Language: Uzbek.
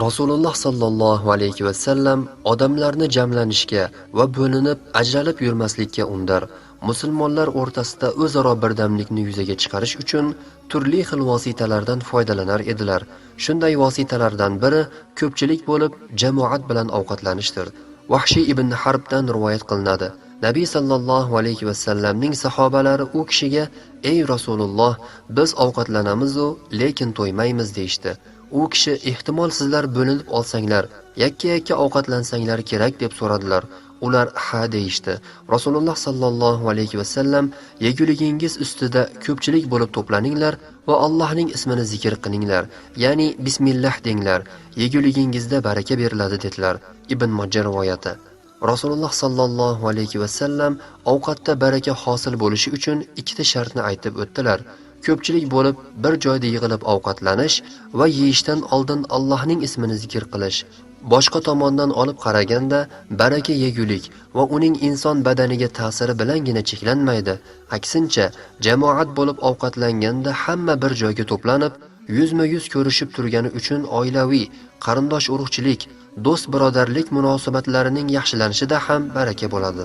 Rasululloh sallallohu alayhi va sallam odamlarni jamlanishga va bo'linib ajralib yurmaslikka undar. Musulmonlar o'rtasida o'zaro birdamlikni yuzaga chiqarish uchun turli xil vositalardan foydalanar edilar. Shunday vositalardan biri ko'pchilik bo'lib jamoat bilan ovqatlanishdir. Vahshiy ibn Harbdan rivoyat qilinadi. Nabiy sallallohu alayhi va sallamning sahobalari u kishiga: "Ey Rasululloh, biz ovqatlanamiz-u, lekin to'ymaymiz" deyishdi. U kishi: "Ehtimol sizlar bo'linib olsanglar, yakka-yakka ovqatlansanglar kerak" deb so'radilar. Ular ha deyishdi. Rasululloh sallallohu alayhi va sallam: "Yeguligingiz ustida ko'pchilik bo'lib to'planinglar va Allohning ismini zikr qilinglar, ya'ni bismillah denglar. Yeguligingizda baraka beriladi" dedilar. Ibn Majah rivoyati. Rasululloh sallallohu alayhi va sallam ovqatda baraka hosil bo'lishi uchun ikkita shartni aytib o'tdilar. Ko'pchilik bo'lib bir joyda yig'ilib ovqatlanish va yeyishdan oldin Allohning ismini zikr qilish. Boshqa tomondan olib qaraganda baraka yegulik va uning inson badaniga ta'siri bilangina cheklanmaydi. Aksincha, jamoat bo'lib ovqatlanganda hamma bir joyga to'planib, yuzma-yuz ko'rishib turgani uchun oilaviy, qarindosh urug'chilik, do'st birodarlik munosabatlarining yaxshilanishida ham baraka bo'ladi.